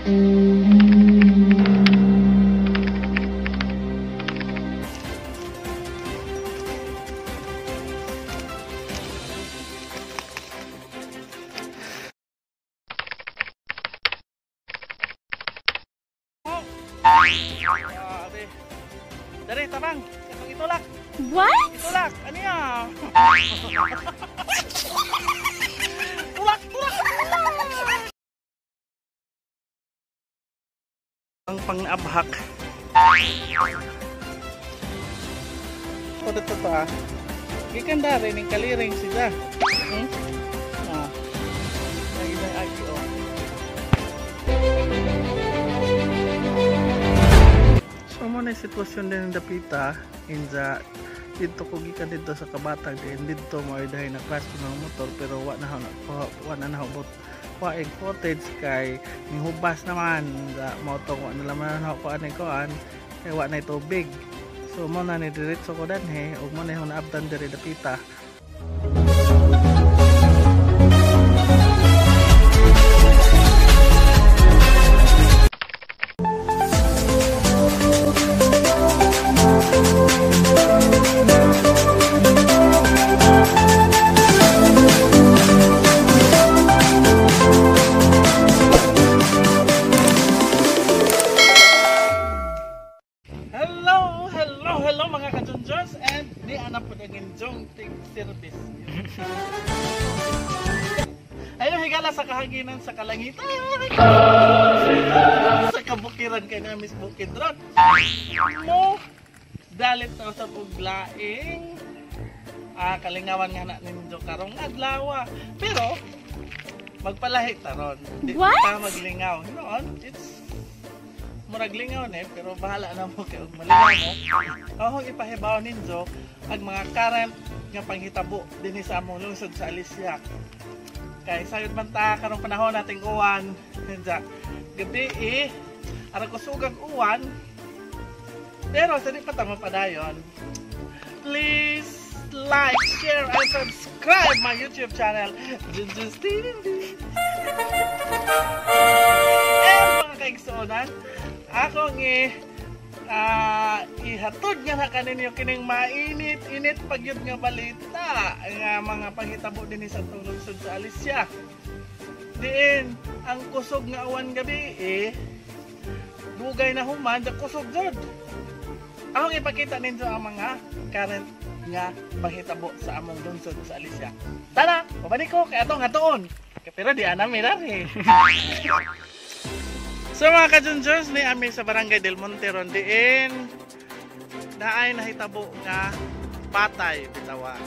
Grabe. Dari, tabang. Itong itulak. What? Itulak. Ano yan? Tulak, tulak, tulak. Ang pang-abhak. Ito dito to ah. Gikan dari ning kaliring sila. Ah. Lagi na agi oh. So mo na sitwasyon din ng dapita inza dito ko gikan dito sa Kabatang din dito mo ay dahil na crash ko ng motor pero wa na wa na nahubot wa ig footage kay nihubas naman sa motor wa na laman na ko ani koan kay wa na tubig. So mo na ni diretso ko danhe ug mo na hon abdan diri dapita. Hello mga kajunjons and di anak po ng inyong service. Ayun, higala sa kahanginan sa kalangitan. Sa kabukiran kay na Miss Bukidron. Mo dalit na sa puglaing kalingawan nga na ninyo karong adlaw. Pero magpalahi taron. Di ta maglingaw. Noon, it's murag lingaw ni, pero bahala na mo kay og malingaw mo. Ako ipahibaw ninyo ang mga current nga panghitabo dinhi sa among lungsod sa Alicia. Kay sayod man ta karong panahon nating uwan. Gabi eh aron kusugag uwan. Pero sa di pa ta mapadayon. Please like, share and subscribe my YouTube channel, Junjun's TV. And mga kaigsuonan, ako ngi ihatod nga na kaninyo kining mainit-init pagyud nga balita nga mga panghitabo dinhi sa atong lungsod sa Alicia. Diin ang kusog nga uwan gabi eh dugay na human, kusog jud. Akong ipakita ninyo ang mga current nga panghitabo sa among lungsod sa Alicia. Tara, pabalik ko kay atong atuon. Pero di ana mi diri. So mga kajunjons, ni ami sa Barangay Del Monte ron diin naay nahitabo nga patay bitawa.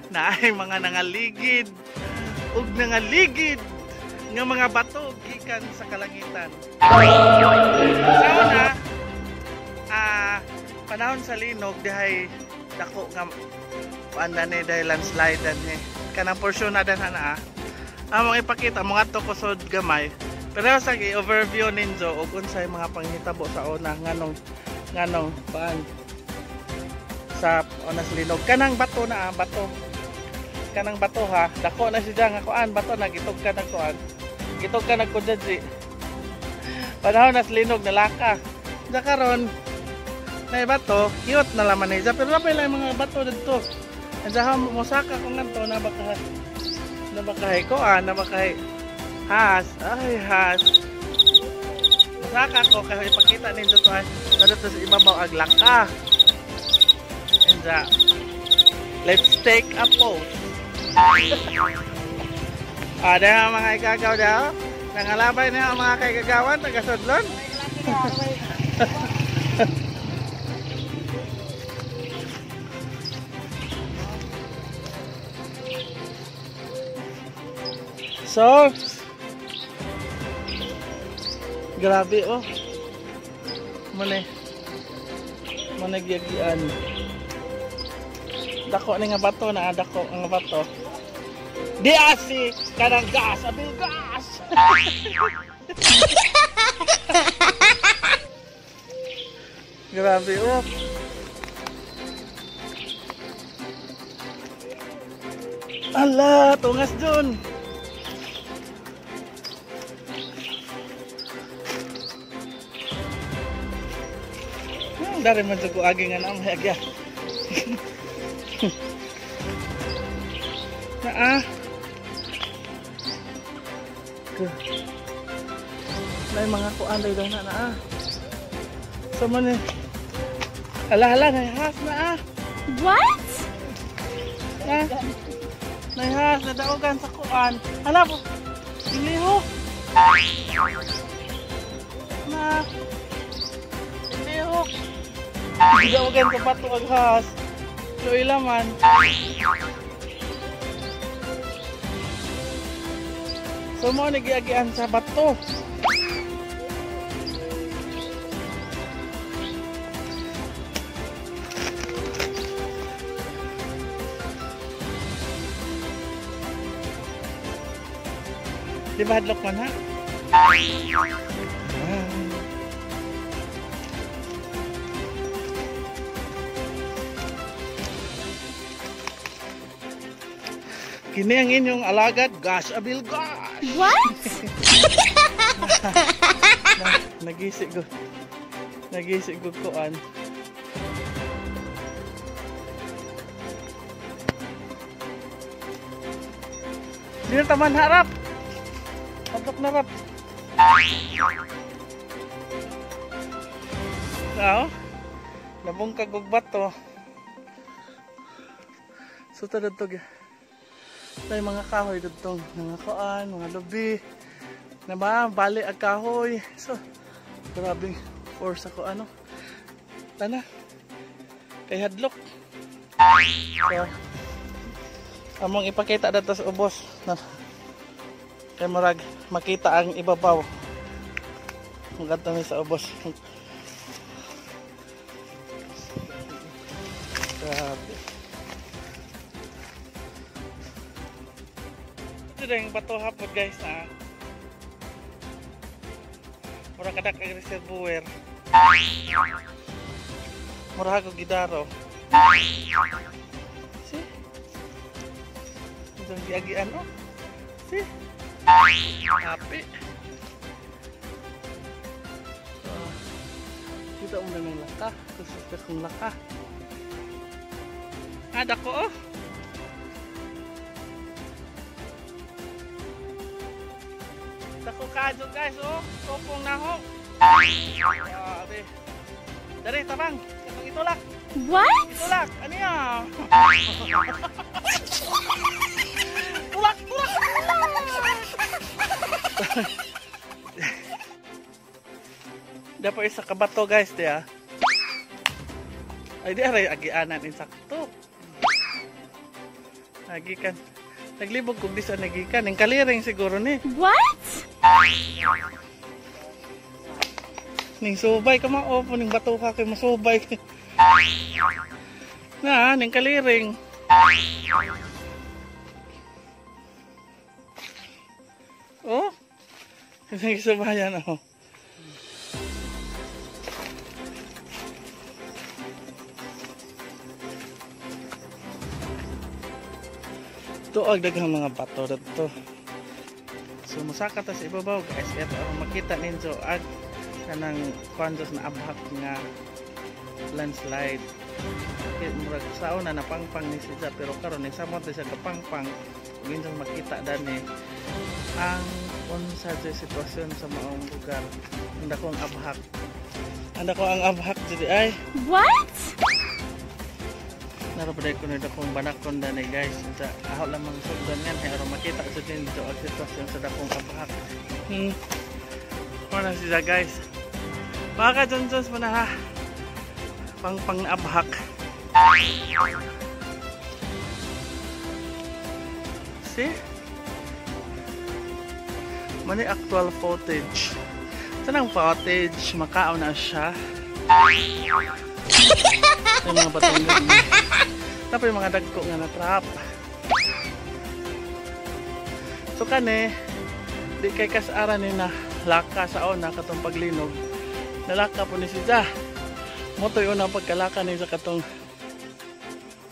Naay mga nangaligid ug nangaligid nga mga bato gikan sa kalangitan. Sa una, panahon sa linog dihay dako nga kuan na ni dahil landslide ni kanang porsyon na danha na. Among ipakita mga to kusod gamay. Pero sa i-overview ninyo og unsay mga panghitabo sa una nganong nganong paan sa una sa linog. Kanang bato na bato. Kanang bato ha. Dako na siya nga kuan bato na gitog ka nag kuan. Gitog ka nagkudjadji. Panahon na sa linog nalaka. Da karon na bato, cute na laman niya pero napay lang mga bato didto. Ansa mosaka ko ngadto na baka nabakahay ko nabakahay has, ay has. Masaka ko kaya ipakita ninyo to dito sa ibabaw ag laka. And let's take a pose. Ada mga ikagaw daw. Nangalabay na ang mga kaigagawan taga Sudlon. So, grabe oh. Mane. Mane gyagian. Dako ni nga bato na dako nga bato. Di asi kanang gas, abil gas. Grabe oh. Ala, tungas dun. Ang dari man jud ko agi nga naa may agya. Naa. Nay mga kuan day na naa. Sa man eh. Hala nahas na ah. What? Na. Nahas na daogan sa kuan. Hala po. Ilihok. Na. Ilihok. Daogan sa bato ang has. Luoy laman. So mo nagiagian sa bato. Di ba hadlok man ha? Ah. Kini ang inyong alagad, Gosh Abil Gosh! What? Nagisig ko. Nagisig ko kuan. Di na taman harap. Hadlok na rap. Now, nabungkag og bato. So ta didto tay mga kahoy didto, mga kuan, mga lubi. Na ba bali ang kahoy. So grabe force ako ano. Tana. Kay hadlok. So among ipakita dito sa ubos. Kay murag makita ang ibabaw. Magadto mi sa ubos. Grabe. Ito yung bato hapon guys na. Mura kadak ang reservoir. Mura ako gidaro. See? Itong giagian oh. See? Happy. So, kita mo na ng laka. Kusog ka kong laka. Ah, dako oh. Dako kadyo guys oh. Tupong na ho. Grabe. Dari tabang. Katong itulak. What? Itulak. Ano yan? Tulak, tulak. Dapat isa ka bato guys dia. Ay di aray agianan insakto. Nagikan. Naglibog kog di sa nagikan. Ning kaliring siguro ni. What? Ning subay ka mao po ning bato ka kay masubay. Na ning kaliring. Oh. Ning subayan oh. Tuag daghang mga bato dadto. So musaka ta sa ibabaw guys kaya para makita ninyo ag kanang kwandos na abhak nga landslide. Kaya murag sa una napangpang ni siya pero karon ni samot siya kapangpang ug inyong makita dani ang unsa jud sitwasyon sa maong lugar. Ang dakong abhak. Ang dako ang abhak jud ay. What? Narapaday ko na dakong banakon dani guys. Sa aho lamang sugdan yan kaya aron makita sa dito ang sitwasyon sa dakong abhak. Wala siya guys. Baka Johnsons mo na ha. Pangpang na abhak. See? Mani actual footage. Tanang footage, makaon na siya. Yung mga batong tapos yung mga dagko nga na trap. So kani, di kay kasara ni na laka sa una katong paglinog. Nalaka po ni siya. Motoy una pagkalaka ni sa katong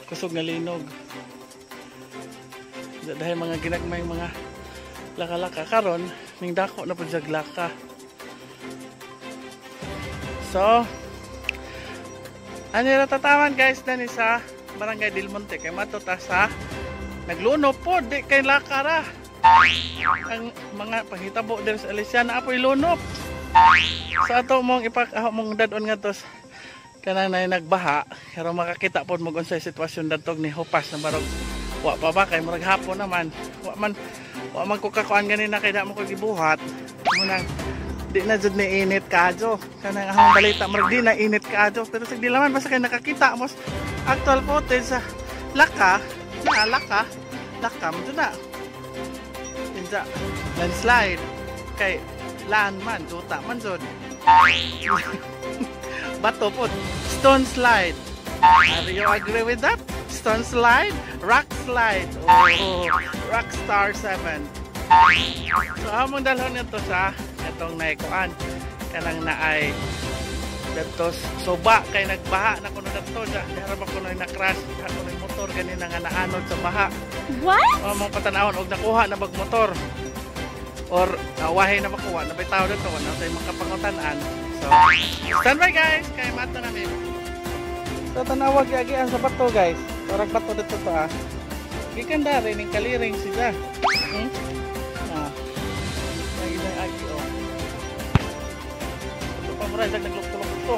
kusog nga linog. Dahil mga ginagmay mga laka-laka karon ning dako na pud siya laka. So Ano yung tatawan, guys, dani sa Barangay Del Monte kay mato ta sa naglunop po di kay lakara ang mga panghitabo diri sa Alicia na apoy lunop. Sa ato mong ipak mong dadon nga tos kanang na nagbaha pero makakita pod mo unsay sitwasyon dadtog ni hupas na barog wa pa ba kay murag hapon naman wa man ko kakuan ganina kay da mo ko gibuhat munang di na jud ni init kaadyo kanang ahong balita murag di na init kaadyo pero sig di laman basta kay nakakita mo actual footage sa laka na laka laka mo na inja landslide kay laan man juta man jud bato po stone slide. Are you agree with that? Stone slide, rock slide. Oh, Rockstar 7. So among dalhon nito sa itong naikuan kanang naay dadto suba kay nagbaha na kuno dadto dara ba kuno na crash kuno motor ganina nga naanod sa baha. What? Among patanawon og nakuha na bag motor or awahe na makuha na bay tao dito na tay makapangutan-an. So stand by, guys, kay mato namin. So tanawag giagian sa bato, guys. Parang bato dito to ah. Gikan dari ning kaliring sila. Ah. Lagi na agi oh. Ito pa mura jag naglukso-lukso.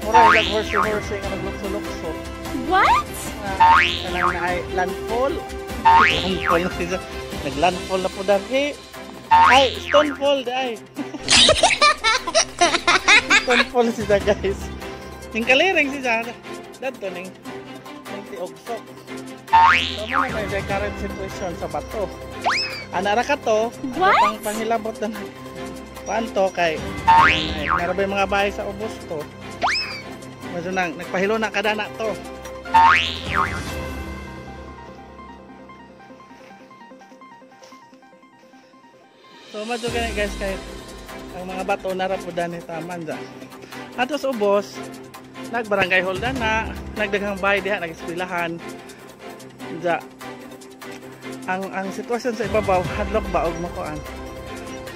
Mura jag horse nga naglukso-lukso. What? Ah, kanang na ay landfall. Landfall na siya. Naglandfall na po daghi. Ay, stonefall ay. Stonefall siya, guys. Ning kaliring siya. Dadto ning tiog-sok. So mo na may current situation sa bato. Ana ra ka to, What? pang panghilabot na kuan to kay ay, meron ba yung mga bahay sa ubos to. Medyo nang nagpahilo na kada na to. So medyo gani, guys, kay ang mga bato nara po dani taman da. Ato sa ubos nagbarangay hall na, nagdaghang bahay diha, nag-eskwelahan. Ja. Ang sitwasyon sa ibabaw hadlok ba og makuan.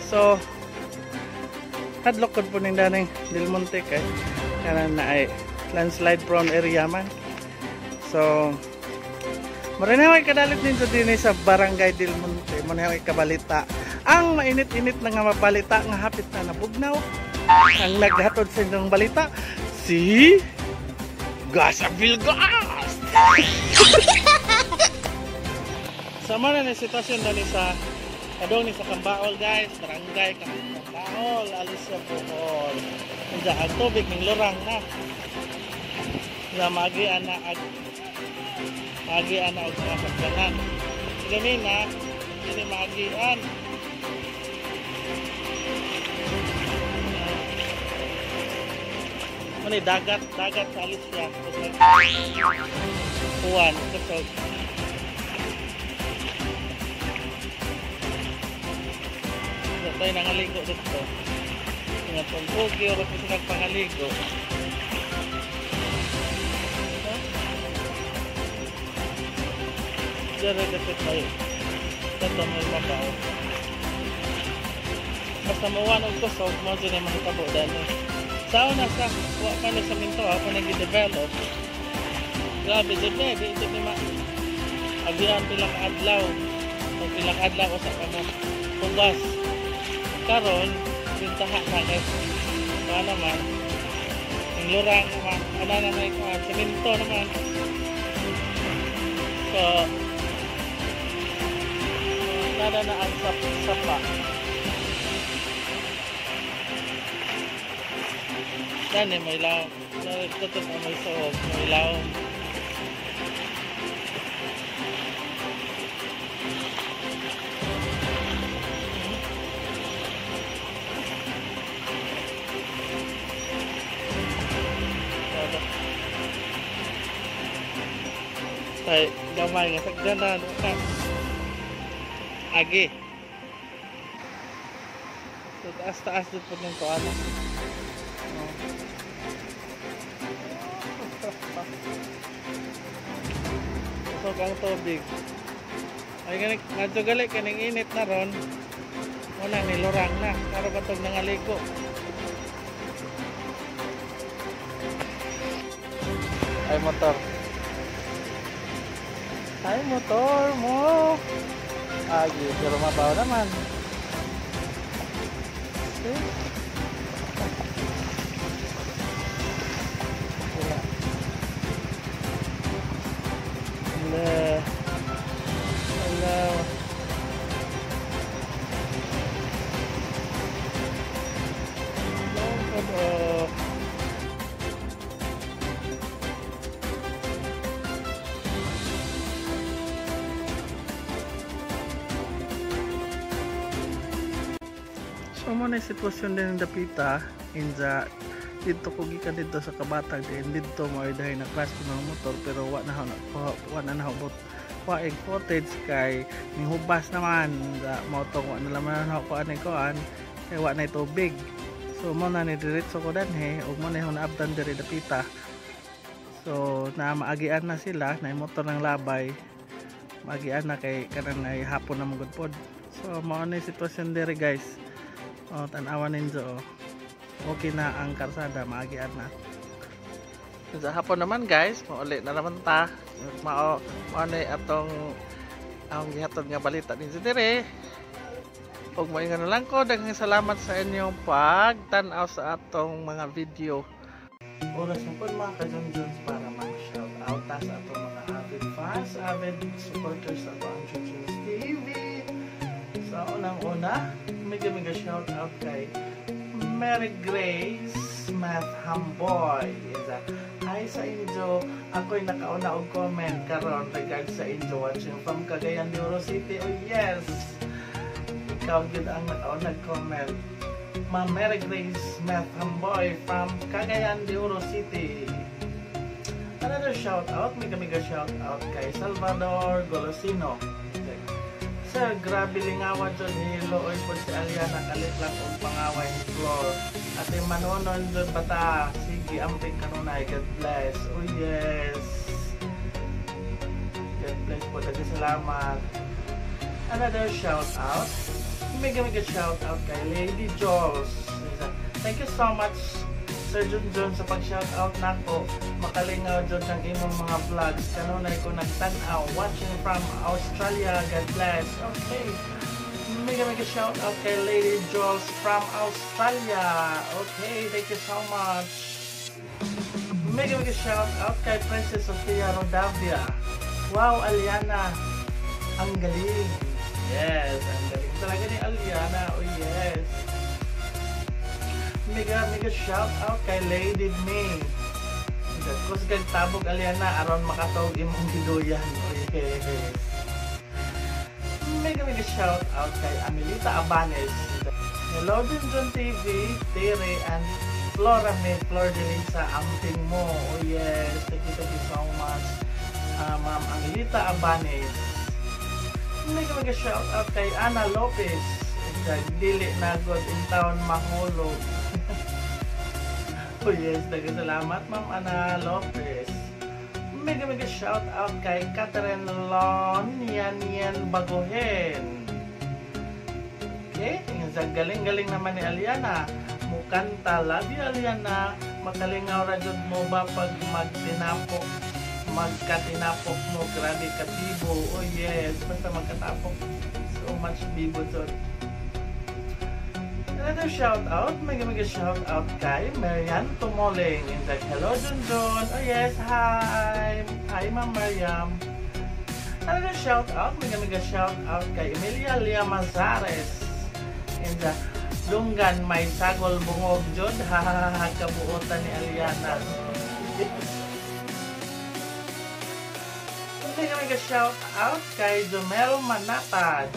So hadlok kod po ning daning Del Monte kay kanan na ay landslide prone area man. So marinaw ay kadalit ninyo dinhi sa Barangay Del Monte, marinaw ay kabalita. Ang mainit-init na nga mabalita nga hapit na nabugnaw. Ang naghatod sa inyong balita si Gasa Vilgas. Sama na ni sitwasyon dani sa kadong ni sa Kambaol, guys, Barangay Kambaol, Alicia, Bohol. Unsa ang tubig ning lurang na. Nga magi ana ag magi ana og mga sakyanan. Ganina dili maagian. Mani dagat, dagat sa Alicia. Kuan, kusog. Tayo nangaligo dito. Nga tong bugi ora ko sila pangaligo. Dere dapat tayo. Dato may mabaw. Basta mawan og kusog mo dyan ay mahitabo dani. Sa una sa wa pa ni sa minto pa nang gi-develop. Grabe jud ni di jud ni ma agian pila ka adlaw. O pila ka adlaw usa ka mo tugas. Karon bintaha na kay kuan naman. Ang lurang naman, ana na may kuan semento naman. So nada na ang sapa. Dani may law, dito sa may suog, may law. Tay gamay nga sagdanan ka. Agi. So taas-taas dito po ng kuan. Oh. Usog ang tubig. Ay gani ngadto gali kaning init na ron. Muna nilurang na karon ba tog nangaligo. Ay, motor. Ay, motor mo. Agi, pero mabaw naman. See? Wala. Wala. Wala. Wala. So mo na sitwasyon din ng dapita inza dito ko gikan dito sa Kabatag din dito mo ay dahil na class ko ng motor pero wa na wa na nahubot wa ig footage kay nihubas naman sa motor wa na laman na ko ani koan kay wa na tubig. So mo na ni diretso ko danhi ug mo na naabtan diri dapita. So na maagian na sila na motor ng labay, maagian na kay kanang ay hapon na mugod pod. So mao na sitwasyon diri guys. Oh, tan-awan ninyo, oh. Okay na ang karsada, maagian na. Sa hapon naman guys, mauli na naman ta. Mao mao na atong ang gihatod nga balita ninyo dire. Ug moingon na lang ko, daghang salamat sa inyong pagtan-aw sa atong mga video. Oras na po mga ka-Junjuns para mag-shout out ta sa atong mga avid fans, avid supporters sa atong Junjuns TV. Sa unang-una, mega mega shout out kay Mary Grace Math Hamboy. Hi sa inyo. Ako'y nakauna og comment karon regard sa inyo watching from Cagayan de Oro City. Oh yes! Ikaw gyud ang nakauna comment. Ma'am Mary Grace Math Hamboy from Cagayan de Oro City. Another shout out, mega mega shout out kay Salvador Golosino. Sir, grabe lingawa dyan. Hilo, oy po si Aliana, kalit lang og pangaway ni Flor. Ate Manonon dyan bata. Sige, amping kanunay. God bless. Oh yes. God bless po. Daghang salamat. Another shout out. Mega mega shout out kay Lady Jules. Thank you so much, Sir Junjun, sa pag-shout out nako. Makalingaw dyan ng imong mga vlogs. Kanunay ko nagtan-aw. Watching from Australia. God bless. Okay. Mega mega shout out kay Lady Jules from Australia. Okay, thank you so much. Mega mega shout out kay Princess Sofia Rodavia. Wow, Aliana. Ang galing. Yes, ang galing talaga ni Aliana. Oh yes. Mega mega shout out kay Lady May. Kusgag tabog Aliana aron makatog imong giduyan. Oh yes. Mega mega shout out kay Amelita Abanes. Hello Junjun TV, Tere and Flora May Flor de Lisa, amping mo. Oh yes, thank you so much, Ma'am Amelita Abanes. Mega mega shout out kay Ana Lopez. Dili na good in town mahulog. Oh yes, daghang salamat Ma'am Ana Lopez. Mega mega shout out kay Catherine Lon Yan Yan Baguhin. Okay, ang galing-galing naman ni Aliana. Mukanta, love you Aliana. Makalingaw ra jud mo ba pag magtinapok, magkatinapok mo, grabe ka bibo. Oh yes, basta magkatapok. So much bibo jud. Another shout out, mega mega shout out kay Marian Tumoling. And like, hello Junjun. Oh yes, hi. Hi Ma'am Mariam. Another shout out, mega mega shout out kay Emilia Lia Mazares. And the Dunggan may sagol bungog jud. Ha ha ha, kabuotan ni Aliana. Mega mega shout out kay Jomel Manatad.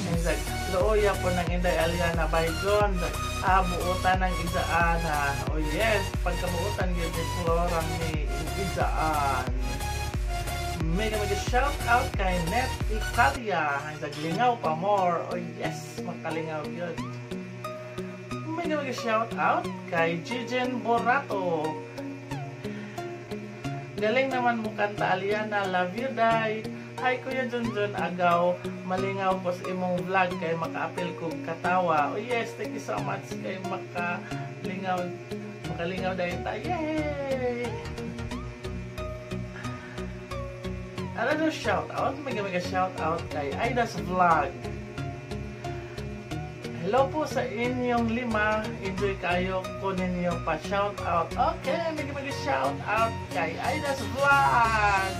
And like, looya po ng Inday Aliana by John. Ah, buotan ng Ijaan ha. Oh yes, pagkabuotan yun ni Flora ni Ijaan. Mega mega shout out kay Net Italia. Naglingaw pa more. Oh yes, makalingaw yun. Mega mega shout out kay Jijen Borato. Galing naman mo kanta Aliana. Love you, Day. Hi Kuya Junjun Agaw, malingaw ko sa imong vlog kay makaapil kog katawa. Oh yes, thank you so much kay makalingaw, makalingaw dahil ta. Yay! Another shout out, mega mega shout out kay Aida's Vlog. Hello po sa inyong lima. Enjoy kayo ko ninyo pa shout out. Okay, mega mega shout out kay Aida's Vlog.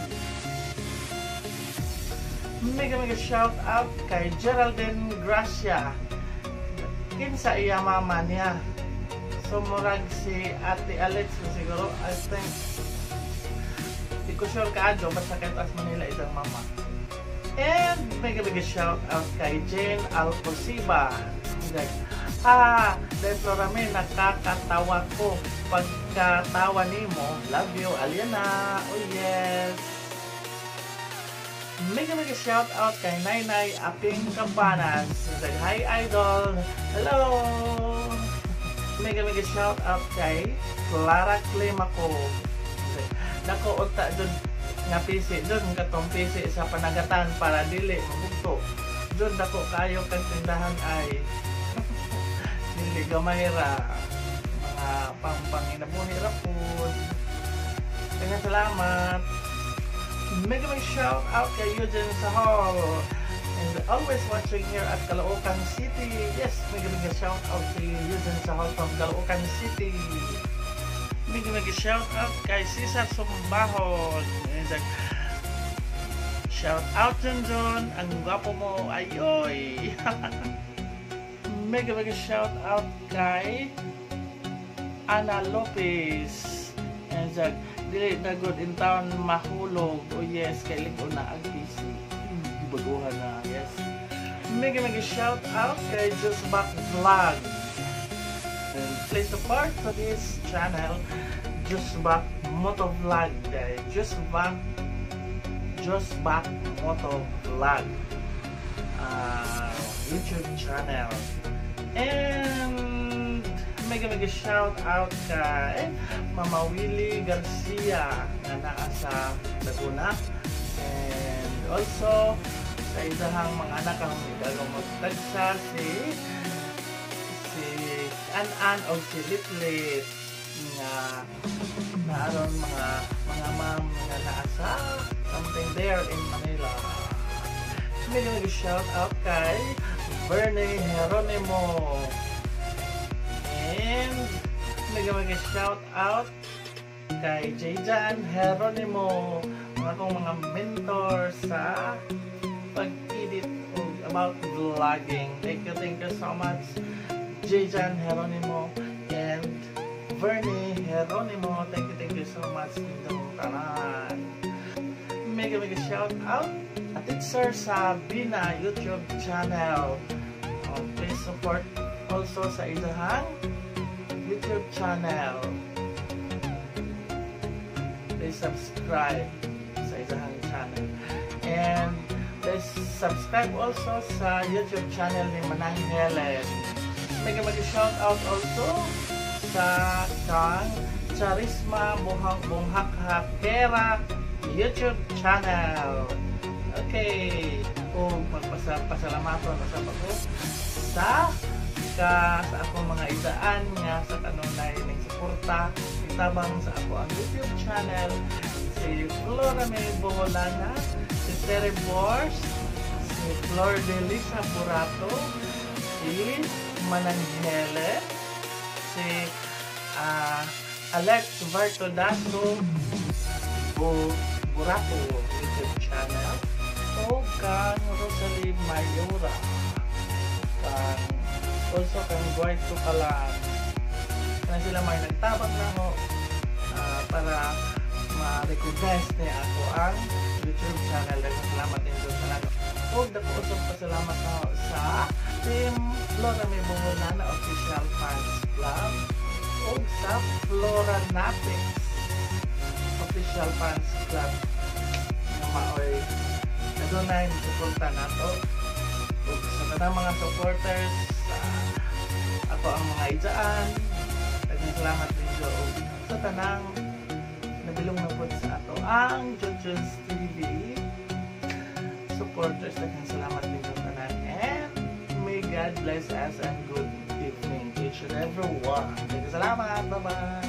Mega mega shout out kay Geraldine Gracia. Kinsa iya mama niya? So murag si Ate Alex siguro, I think. Di ko sure kaadyo, basta kay Taas Manila isang mama. And mega mega shout out kay Jane Alcosiba. Like, ah, dahil Florame, nakakatawa ko. Pagkatawa nimo, love you, Aliana. Oh yes. Mega mega shout out kay Nainay Aping Cabanas. Like, hi idol. Hello. Mega mega shout out kay Clara Climaco. Dako unta dun nga PC dun katong PC sa panagatan para dili mabugto. Dun dako kayo kag tindahan ay dili gamay ra, mga pangpanginabuhi ra pud. Kaya salamat. Mega mega shout out kay Eugene Sahol. And always watching here at Caloocan City. Yes, mega mega shout out to Eugene Sahol from Caloocan City. Mega mega shout out kay Cesar Sumbahon. And like, shout out John John, ang gwapo mo, ayoy! Mega mega shout out kay Ana Lopez. And like, dili na good in town mahulog. Oh yes, kay liko na ang PC. Baguhan na, yes. Mega mega shout out kay Just Back Vlog. And please support to this channel, Just Back Moto Vlog. Just Back Moto Vlog YouTube channel. And mega mega shout out kay Mama Willie Garcia nga naa sa Laguna. And also sa isahang mga anak ang gagawin magtagsa si An-An o si Litlit nga naaron mga ma'am nga naa sa something there in Manila. Mega mega shout out kay Bernie Geronimo. And mega mega shout out kay Jayjan Geronimo, mga akong mga mentor sa pag-edit o about vlogging. Thank you so much, Jayjan Geronimo and Bernie Geronimo. Thank you so much inyong tanan. Mega mega shout out at Sir Sabina YouTube channel. Oh, please support also sa isahang YouTube channel. Please subscribe sa isahang channel. And please subscribe also sa YouTube channel ni Manang Helen. Mega mega shout out also sa kang Charisma Buhang Bunghak Hakera YouTube channel. Okay. Kung magpasalamaton sa ko sa akong mga idaan nga sa kanunay ning suporta itabang sa ako ang YouTube channel, si Flora May Boholana, si Terry Bors, si Flor de Lisa Burato, si Manang Helen, si Alex Bartodaso Burato YouTube channel, o kang Rosalie Mayora, kang also kang Dwight Tukalan na sila may nagtabang na ho para ma-recognize ni ako ang YouTube channel. Daghang salamat din tanan. Ug dako usab pasalamat na ho sa Team Flora May Boholana Official Fans Club ug sa Flora Natics Official Fans Club nga maoy adunay suporta nato, ug sa tanang mga supporters sa ako ang mga idaan, daghang salamat ninyo, ug sa tanang nabilong na pod sa ato ang Junjun's TV supporters, daghang salamat ninyo tanan, and may God bless us and good evening to each and every one. Daghang salamat, bye bye.